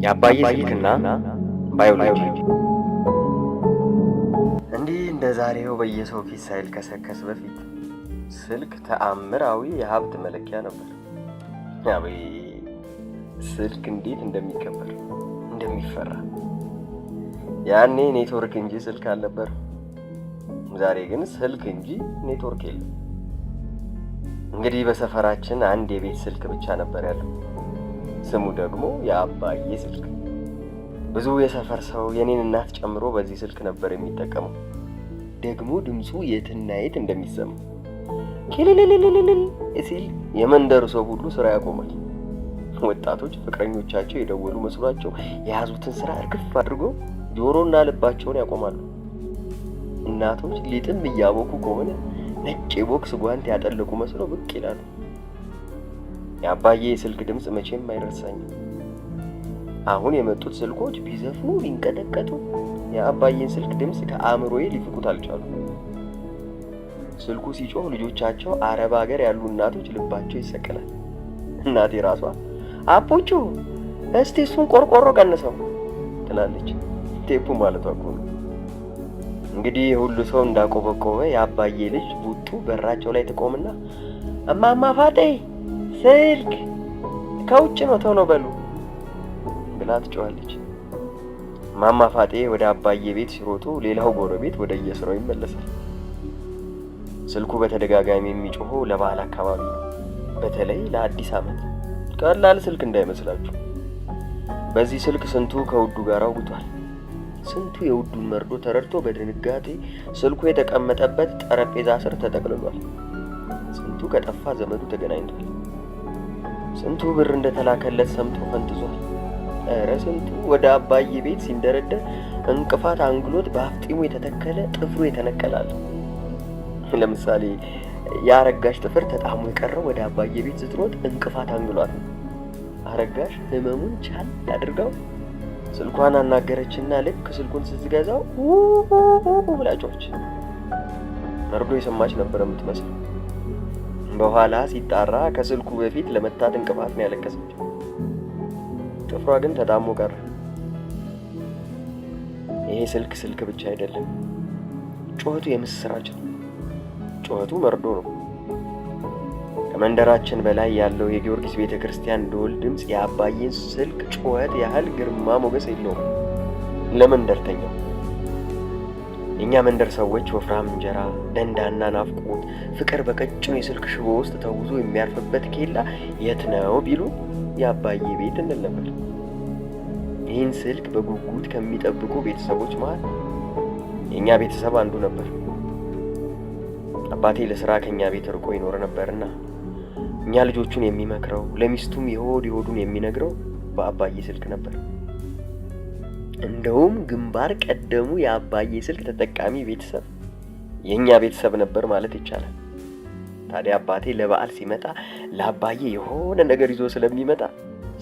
የአባዬ ስልክና ባዮሎጂ። እንዲህ እንደ ዛሬው በየሰው ኪስ ሳይልከሰከስ በፊት ስልክ ተአምራዊ የሀብት መለኪያ ነበር። አቤት ስልክ እንዴት እንደሚከበር፣ እንደሚፈራ! ያኔ ኔትወርክ እንጂ ስልክ አልነበር። ዛሬ ግን ስልክ እንጂ ኔትወርክ የለም። እንግዲህ በሰፈራችን አንድ የቤት ስልክ ብቻ ነበር ያለው። ስሙ ደግሞ የአባዬ ስልክ። ብዙ የሰፈር ሰው የኔን እናት ጨምሮ በዚህ ስልክ ነበር የሚጠቀመው። ደግሞ ድምፁ የትና የት እንደሚሰማ፣ ኪልልልልልል ሲል የመንደሩ ሰው ሁሉ ስራ ያቆማል። ወጣቶች ፍቅረኞቻቸው የደወሉ መስሏቸው የያዙትን ስራ እርግፍ አድርጎ ጆሮና ልባቸውን ያቆማሉ። እናቶች ሊጥም እያቦኩ ከሆነ ነጭ የቦክስ ጓንት ያጠለቁ መስሎ ብቅ ይላሉ። የአባዬ የስልክ ድምፅ መቼም አይረሳኝም። አሁን የመጡት ስልኮች ቢዘፍኑ ቢንቀጠቀጡ የአባዬን ስልክ ድምፅ ከአእምሮዬ ሊፍቁት አልቻሉ። ስልኩ ሲጮህ ልጆቻቸው አረብ ሀገር ያሉ እናቶች ልባቸው ይሰቀላል። እናቴ ራሷ "አቡቹ፣ እስቲ እሱን ቆርቆሮ ቀንሰው" ትላለች። ቴፑ ማለቷ እኮ ነው። እንግዲህ የሁሉ ሰው እንዳቆበቆበ የአባዬ ልጅ ቡጡ በራቸው ላይ ትቆምና "እማማ ፋጤ፣ ስልክ ከውጭ ነው፣ ቶሎ በሉ" ብላ ትጮኻለች። እማማ ፋጤ ወደ አባዬ ቤት ሲሮጡ ሌላው ጎረቤት ወደ የስራው ይመለሳል። ስልኩ በተደጋጋሚ የሚጮኸው ለበዓል አካባቢ ነው። በተለይ ለአዲስ ዓመት። ቀላል ስልክ እንዳይመስላችሁ። በዚህ ስልክ ስንቱ ከውዱ ጋር አውግቷል። ስንቱ የውዱን መርዶ ተረድቶ በድንጋጤ ስልኩ የተቀመጠበት ጠረጴዛ ስር ተጠቅልሏል። ስንቱ ከጠፋ ዘመዱ ተገናኝቷል። ስንቱ ብር እንደተላከለት ሰምቶ ፈንጥዟል። ኧረ ስንቱ ወደ አባዬ ቤት ሲንደረደር እንቅፋት አንግሎት በአፍጢሙ የተተከለ ጥፍሩ የተነቀላል። ለምሳሌ የአረጋሽ ጥፍር ተጣሞ የቀረው ወደ አባዬ ቤት ስትሮጥ እንቅፋት አንግሏት ነው። አረጋሽ ህመሙን ቻል አድርገው ስልኳን አናገረችና ልክ ስልኩን ስትገዛው ብላ ጮኸች። መርዶ የሰማች ነበር የምትመስለው። በኋላ ሲጣራ ከስልኩ በፊት ለመታት እንቅፋት ነው ያለቀሰችው። ጥፍሯ ግን ተጣሞ ቀረ። ይሄ ስልክ ስልክ ብቻ አይደለም። ጩኸቱ የምስራች ነው። ጩኸቱ መርዶ ነው። ከመንደራችን በላይ ያለው የጊዮርጊስ ቤተ ክርስቲያን ደወል ድምፅ የአባዬን ስልክ ጩኸት ያህል ግርማ ሞገስ የለውም። ለመንደርተኛው የእኛ መንደር ሰዎች ወፍራም እንጀራ፣ ደንዳና ናፍቆት፣ ፍቅር በቀጭኑ የስልክ ሽቦ ውስጥ ተውዞ የሚያርፍበት ኬላ የት ነው ቢሉ የአባዬ ቤት እንል ነበር። ይህን ስልክ በጉጉት ከሚጠብቁ ቤተሰቦች መሃል የእኛ ቤተሰብ አንዱ ነበር። አባቴ ለስራ ከኛ ቤት ርቆ ይኖር ነበርና እኛ ልጆቹን የሚመክረው፣ ለሚስቱም የሆድ የሆዱን የሚነግረው በአባዬ ስልክ ነበር። እንደውም ግንባር ቀደሙ የአባዬ ስልክ ተጠቃሚ ቤተሰብ የእኛ ቤተሰብ ነበር ማለት ይቻላል። ታዲያ አባቴ ለበዓል ሲመጣ ለአባዬ የሆነ ነገር ይዞ ስለሚመጣ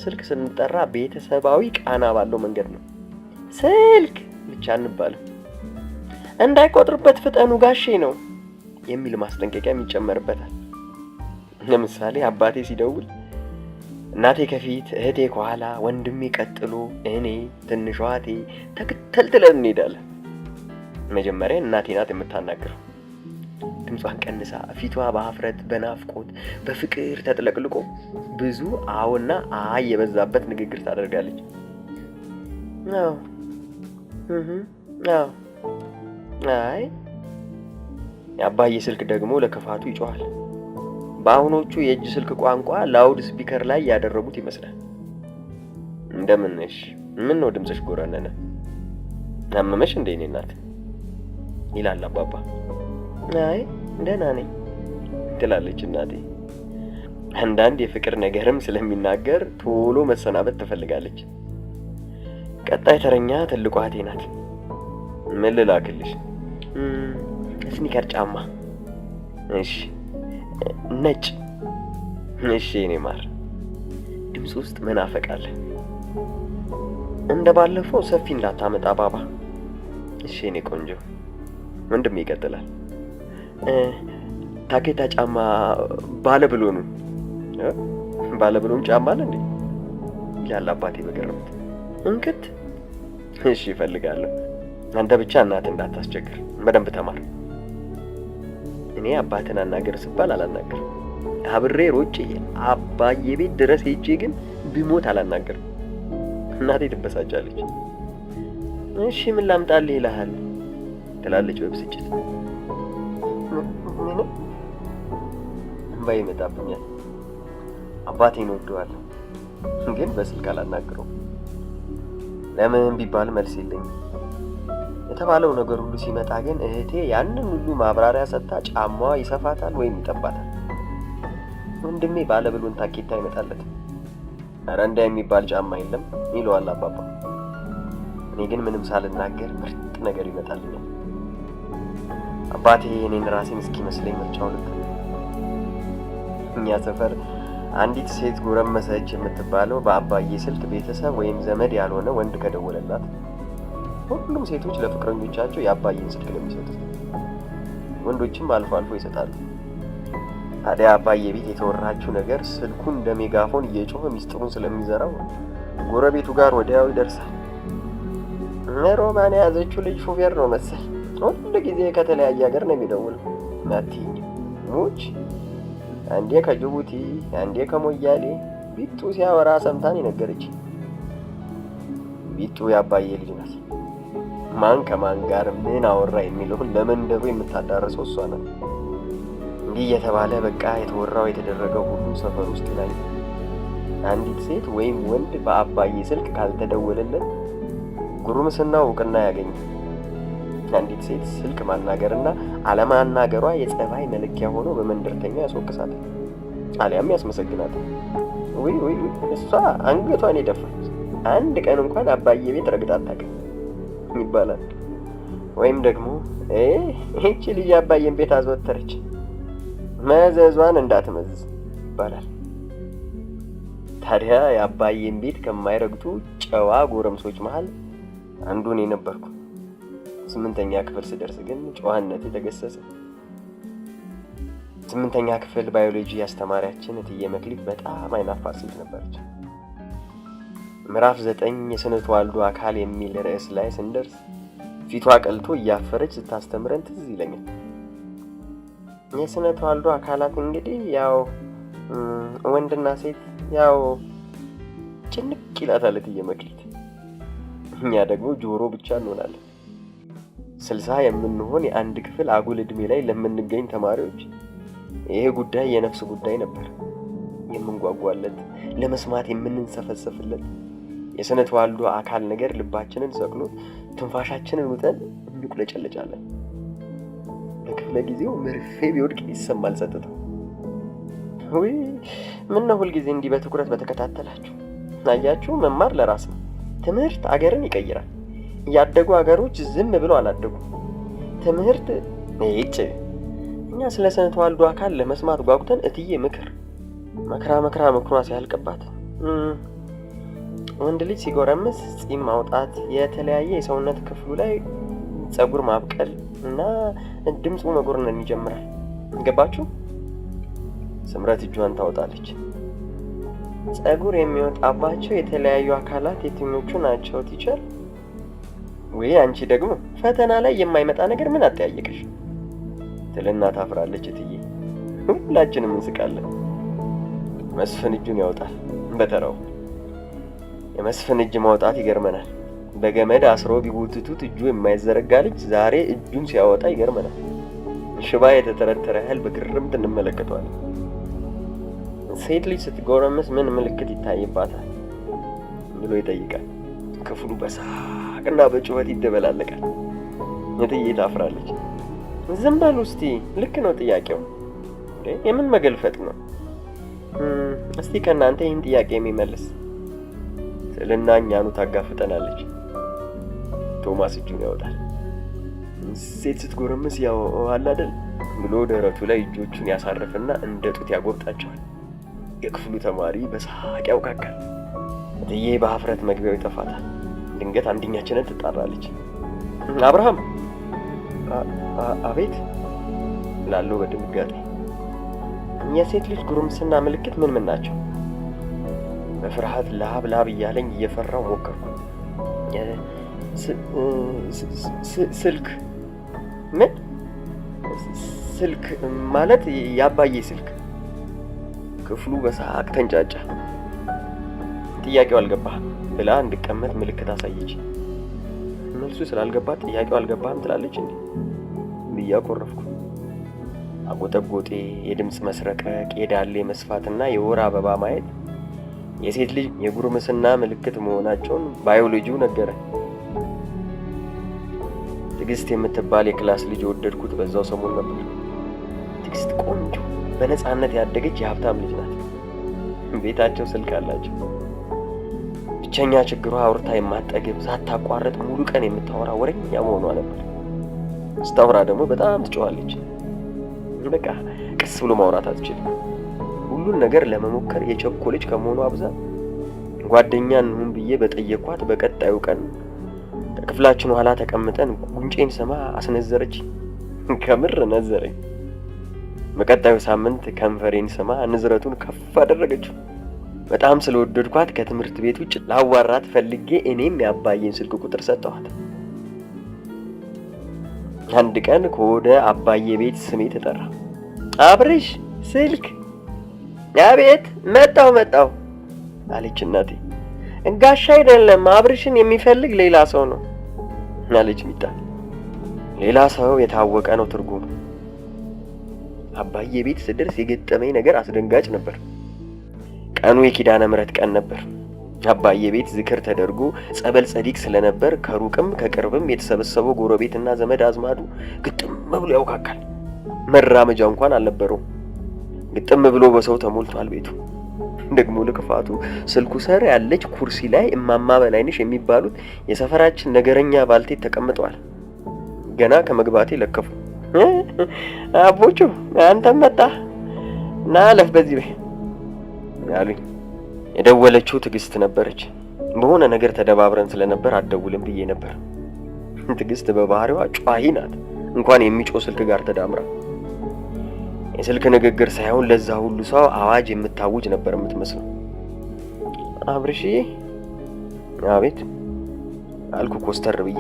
ስልክ ስንጠራ ቤተሰባዊ ቃና ባለው መንገድ ነው። ስልክ ብቻ አንባልም። "እንዳይቆጥርበት ፍጠኑ፣ ጋሼ ነው" የሚል ማስጠንቀቂያም ይጨመርበታል። ለምሳሌ አባቴ ሲደውል እናቴ ከፊት፣ እህቴ ከኋላ፣ ወንድሜ ቀጥሎ፣ እኔ፣ ትንሿ እህቴ ተከተልትለን እንሄዳለን። መጀመሪያ እናቴ ናት የምታናግረው። ድምጿን ቀንሳ፣ ፊቷ በሀፍረት፣ በናፍቆት፣ በፍቅር ተጥለቅልቆ ብዙ አዎና አይ የበዛበት ንግግር ታደርጋለች። አዎ፣ አዎ፣ አይ። የአባዬ ስልክ ደግሞ ለክፋቱ ይጮኻል። በአሁኖቹ የእጅ ስልክ ቋንቋ loud speaker ላይ ያደረጉት ይመስላል። "እንደምን ነሽ? ምን ነው ድምፅሽ ጎረነነ? አመመሽ እንዴ የኔ እናት?" ይላል አባባ። "አይ፣ ደህና ነኝ" ትላለች እናቴ። አንዳንድ የፍቅር ነገርም ስለሚናገር ቶሎ መሰናበት ትፈልጋለች። ቀጣይ ተረኛ ትልቋ እህቴ ናት። "ምን ልላክልሽ?" "Sneaker ጫማ።" "እሺ፣ ነጭ።" "እሺ የኔ ማር።" ድምፅ ውስጥ መናፈቅ አለ። "እንደ ባለፈው ሰፊ እንዳታመጣ ባባ።" "እሺ የኔ ቆንጆ።" ወንድሜ ይቀጥላል። "ታኬታ ጫማ ባለ ብሎኑ።" "ባለ ብሎን ጫማ አለ እንዴ?" ይላል አባቴ በግርምት። እንክት። እሺ እፈልጋለሁ። አንተ ብቻ እናት እንዳታስቸግር፣ በደንብ ተማር። እኔ አባትን አናገር ስባል አላናገርም። አብሬ ሮጬ አባዬ ቤት ድረስ ሄጄ ግን ብሞት አላናገርም። እናቴ ትበሳጫለች። እሺ ምን ላምጣልህ ይልሃል ትላለች በብስጭት። ምንም እንባ ይመጣብኛል። አባቴን እወደዋለሁ፣ ግን በስልክ አላናግረውም። ለምን ቢባል መልስ የለኝም። የተባለው ነገር ሁሉ ሲመጣ ግን እህቴ ያንን ሁሉ ማብራሪያ ሰጥታ ጫማዋ ይሰፋታል ወይም ይጠባታል። ወንድሜ ባለብሎን ታኬታ አይመጣለትም። ኧረ እንዲያ የሚባል ጫማ የለም ይለዋል አባባ። እኔ ግን ምንም ሳልናገር ምርጥ ነገር ይመጣልኛል። አባቴ እኔን ራሴን እስኪመስለኝ ምርጫው ልክ ነው። እኛ ሰፈር አንዲት ሴት ጎረመሰች የምትባለው በአባዬ ስልክ ቤተሰብ ወይም ዘመድ ያልሆነ ወንድ ከደወለላት። ሁሉም ሴቶች ለፍቅረኞቻቸው የአባዬን ስልክ ነው የሚሰጡት። ወንዶችም አልፎ አልፎ ይሰጣሉ። ታዲያ አባዬ ቤት የተወራችው ነገር ስልኩን እንደ ሜጋፎን እየጮኸ ሚስጥሩን ስለሚዘራው ጎረቤቱ ጋር ወዲያው ይደርሳል። ሮማን የያዘችው ልጅ ሹፌር ነው መሰል፣ ሁሉ ጊዜ ከተለያየ ሀገር ነው የሚደውለው። ናትኝ ሙች አንዴ ከጅቡቲ አንዴ ከሞያሌ ቢጡ ሲያወራ ሰምታን የነገረች። ቢጡ የአባዬ ልጅ ናት። ማን ከማን ጋር ምን አወራ የሚለውን ለመንደሩ የምታዳርሰው እሷ ናት። እንዲህ እየተባለ በቃ የተወራው የተደረገው ሁሉ ሰፈር ውስጥ ላይ አንዲት ሴት ወይም ወንድ በአባዬ ስልክ ካልተደወለለት ጉርምስናው እውቅና ያገኛል። አንዲት ሴት ስልክ ማናገርና አለማናገሯ የጸባይ መለኪያ ሆኖ በመንደርተኛው ያስወቅሳታል፣ አሊያም ያስመሰግናታል። ውይ ውይ ውይ፣ እሷ አንገቷን የደፋች አንድ ቀን እንኳን አባዬ ቤት ረግጣ አታውቅም ይባላል። ወይም ደግሞ ይህቺ ልጅ አባዬን ቤት አዘወተረች፣ መዘዟን እንዳትመዝዝ ይባላል። ታዲያ የአባዬን ቤት ከማይረግጡ ጨዋ ጎረምሶች መሃል አንዱ እኔ ነበርኩ። 8ኛ ክፍል ስደርስ ግን ጨዋነቴ ተገሰጸ። 8ኛ ክፍል ባዮሎጂ አስተማሪያችን እትዬ መክሊት በጣም አይናፋር ሴት ነበረች። ምዕራፍ 9 የስነ ተዋልዶ አካል የሚል ርዕስ ላይ ስንደርስ ፊቷ ቀልቶ እያፈረች ስታስተምረን ትዝ ይለኛል። የስነ ተዋልዶ አካላት እንግዲህ ያው ወንድና ሴት ያው ጭንቅ ይላታል እትዬ መክሊት። እኛ ደግሞ ጆሮ ብቻ እንሆናለን። 60 የምንሆን የአንድ ክፍል አጉል ዕድሜ ላይ ለምንገኝ ተማሪዎች ይሄ ጉዳይ የነፍስ ጉዳይ ነበር። የምንጓጓለት፣ ለመስማት የምንንሰፈሰፍለት የስነ ተዋልዶ አካል ነገር ልባችንን ሰቅሎ ትንፋሻችንን ውጠን እንቁለጨለጫለን። በክፍለ ጊዜው መርፌ ቢወድቅ ይሰማል ጸጥታው። ውይ ምነው ሁልጊዜ እንዲህ በትኩረት በተከታተላችሁ። አያችሁ፣ መማር ለራስ ነው። ትምህርት አገርን ይቀይራል። ያደጉ አገሮች ዝም ብለው አላደጉም። ትምህርት ይጭ እኛ ስለ ስነ ተዋልዶ አካል ለመስማት ጓጉተን እትዬ ምክር መክራ መክራ ምክሯ ሲያልቅባት ወንድ ልጅ ሲጎረምስ ጺም ማውጣት፣ የተለያየ የሰውነት ክፍሉ ላይ ጸጉር ማብቀል እና ድምፁ መጎርነን ይጀምራል። ገባችሁ? ስምረት እጇን ታወጣለች። ጸጉር የሚወጣባቸው የተለያዩ አካላት የትኞቹ ናቸው teacher? ወይ አንቺ ደግሞ ፈተና ላይ የማይመጣ ነገር ምን አጠያየቅሽ? ትልና ታፍራለች እትዬ። ሁላችንም እንስቃለን። መስፍን እጁን ያወጣል በተራው። የመስፍን እጅ ማውጣት ይገርመናል። በገመድ አስሮ ቢጎትቱት እጁ የማይዘረጋ ልጅ ዛሬ እጁን ሲያወጣ ይገርመናል። ሽባ የተተረተረ ያህል በግርምት እንመለከተዋለን። ሴት ልጅ ስትጎረምስ ምን ምልክት ይታይባታል ብሎ ይጠይቃል። ክፍሉ በሳቅና በጩኸት ይደበላለቃል። እትዬ ታፍራለች። ዝም በሉ እስቲ፣ ልክ ነው ጥያቄው። የምን መገልፈጥ ነው? እስቲ ከእናንተ ይህን ጥያቄ የሚመልስ ስልና እኛኑ ታጋፍጠናለች። ቶማስ እጁን ያወጣል። ሴት ስትጎረምስ ያው አለ አይደል ብሎ ደረቱ ላይ እጆቹን ያሳርፍና እንደ ጡት ያጎብጣቸዋል። የክፍሉ ተማሪ በሳቅ ያውካካል። እትዬ በሀፍረት መግቢያው ይጠፋታል። ድንገት አንደኛችንን ትጣራለች። አብርሃም። አቤት እላለሁ በድንጋጤ። የሴት ልጅ ጉርምስና ምልክት ምን ምን ናቸው? በፍርሃት ላብ ላብ እያለኝ እየፈራው ሞከርኩ። ስልክ ምን ስልክ ማለት የአባዬ ስልክ። ክፍሉ በሳቅ ተንጫጫ። ጥያቄው አልገባህም ብላ እንድቀመጥ ምልክት አሳየች። መልሱ ስላልገባት ጥያቄው አልገባህም ትላለች እንዴ ብዬ አኮረፍኩ። አጎጠጎጤ፣ የድምፅ መስረቅረቅ፣ የዳሌ መስፋትና የወር አበባ ማየት የሴት ልጅ የጉርምስና ምልክት መሆናቸውን ባዮሎጂው ነገረ። ትዕግስት የምትባል የ class ልጅ የወደድኩት በዛው ሰሞን ነበር። ትዕግስት ቆንጆ፣ በነፃነት ያደገች የሀብታም ልጅ ናት። ቤታቸው ስልክ አላቸው። ብቸኛ ችግሯ አውርታ የማትጠግብ፣ ሳታቋርጥ ሙሉ ቀን የምታወራ ወሬኛ መሆኗ ነበር። ስታወራ ደግሞ በጣም ትጮኻለች። በቃ ቀስ ብሎ ማውራት አትችልም። ሁሉን ነገር ለመሞከር የቸኮለች ከመሆኗ ብዛት ጓደኛ እንሁን ብዬ በጠየኳት በቀጣዩ ቀን ከክፍላችን ኋላ ተቀምጠን ጉንጬን ስማ አስነዘረች። ከምር ነዘረኝ። በቀጣዩ ሳምንት ከንፈሬን ስማ ንዝረቱን ከፍ አደረገችው። በጣም ስለወደድኳት ከትምህርት ቤት ውጭ ላዋራት ፈልጌ እኔም የአባዬን ስልክ ቁጥር ሰጠኋት። አንድ ቀን ከወደ አባዬ ቤት ስሜ ተጠራ። አብርሽ ስልክ። አቤት፣ መጣው መጣው አለች እናቴ። ጋሻ አይደለም፣ አብርሽን የሚፈልግ ሌላ ሰው ነው አለች ሚጣ። ሌላ ሰው የታወቀ ነው ትርጉሙ። አባዬ ቤት ስደርስ የገጠመኝ ነገር አስደንጋጭ ነበር። ቀኑ የኪዳነ ምሕረት ቀን ነበር። አባዬ ቤት ዝክር ተደርጎ ጸበል ጸዲቅ ስለነበር ከሩቅም ከቅርብም የተሰበሰበው ጎረቤትና ዘመድ አዝማዱ ግጥም ብሎ ያውካካል። መራመጃ እንኳን አልነበረውም። ግጥም ብሎ በሰው ተሞልቷል ቤቱ። ደግሞ ልክፋቱ ስልኩ ሰር ያለች ኩርሲ ላይ እማማ በላይነሽ የሚባሉት የሰፈራችን ነገረኛ ባልቴት ተቀምጠዋል። ገና ከመግባቴ ለከፉ። አቦቹ አንተም መጣ ና አለፍ በዚህ በይ አሉኝ። የደወለችው ትዕግስት ነበረች። በሆነ ነገር ተደባብረን ስለነበር አትደውልም ብዬ ነበር። ትዕግስት በባህሪዋ ጯሂ ናት፣ እንኳን የሚጮህ ስልክ ጋር ተዳምራ የስልክ ንግግር ሳይሆን ለዛ ሁሉ ሰው አዋጅ የምታውጅ ነበር የምትመስለው። አብርሽዬ። አቤት አልኩ ኮስተር ብዬ።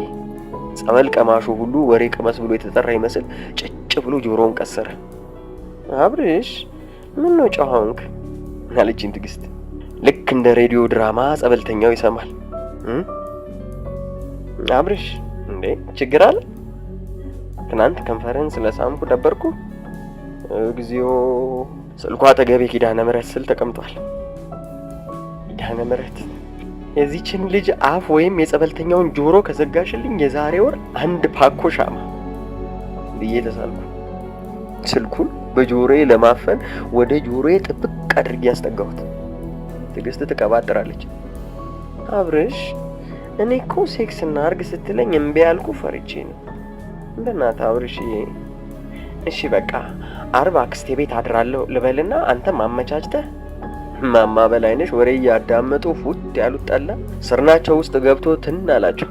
ጸበል ቀማሹ ሁሉ ወሬ ቅመስ ብሎ የተጠራ ይመስል ጭጭ ብሎ ጆሮውን ቀሰረ። አብርሽ ምን ነው ጨዋ ሆንክ? አለችኝ ትዕግስት። ልክ እንደ ሬዲዮ ድራማ ጸበልተኛው ይሰማል። አብርሽ እንዴ ችግር አለ? ትናንት ከንፈርህን ስለሳምኩ ደበርኩ? እግዚኦ። ስልኳ አጠገቤ ኪዳነ ምሕረት ስል ተቀምጧል። ኪዳነ ምሕረት የዚችን ልጅ አፍ ወይም የጸበልተኛውን ጆሮ ከዘጋሽልኝ የዛሬ ወር አንድ ፓኮ ሻማ ብዬ ተሳልኩ። ስልኩን በጆሮዬ ለማፈን ወደ ጆሮዬ ጥብቅ አድርጌ ያስጠጋሁት። ትዕግስት ትቀባጥራለች። አብርሽ እኔ እኮ ሴክስ እናርግ ስትለኝ እምቢ ያልኩ ፈርቼ ነው። በእናትህ አብርሽ። እሺ በቃ አርብ አክስቴ ቤት አድራለሁ ልበልና አንተም አመቻችተህ። እማማ በላይነሽ ወሬ እያዳመጡ ፉት ያሉት ጠላ ስርናቸው ውስጥ ገብቶ ትን አላቸው።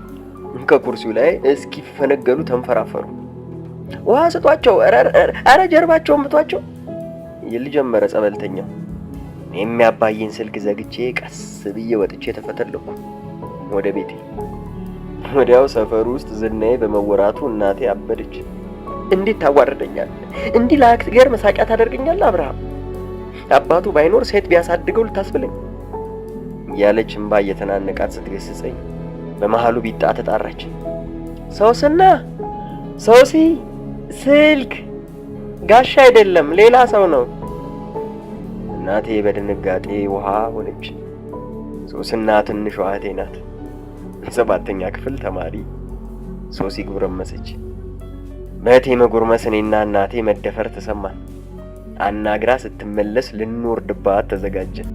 ከኩርሲው ላይ እስኪፈነገሉ ተንፈራፈሩ። ውሃ ስጧቸው፣ ኧረ ጀርባቸውን ምቷቸው ይል ጀመረ ጸበልተኛው። እኔም ያባዬን ስልክ ዘግቼ ቀስ ብዬ ወጥቼ ተፈተለኩ ወደ ቤቴ። ወዲያው ሰፈሩ ውስጥ ዝናዬ በመወራቱ እናቴ አበደች። እንዴት ታዋርደኛለህ? እንዲህ ለአገር መሳቂያ ታደርገኛለህ? አብርሃም አባቱ ባይኖር ሴት ቢያሳድገው ልታስብለኝ እያለች እምባ እየተናነቃት ስትገስጸኝ በመሃሉ ቢጣ ተጣራች። ሶስና ሶሲ ስልክ ጋሻ አይደለም ሌላ ሰው ነው። እናቴ በድንጋጤ ውሃ ሆነች። ሶስና ትንሿ እህቴ ናት፣ የሰባተኛ ክፍል ተማሪ። ሶሲ ጉረመሰች። በእህቴ መጎርመስ እኔና እናቴ መደፈር ተሰማን። አናግራ ስትመለስ ልንወርድባት ተዘጋጀን።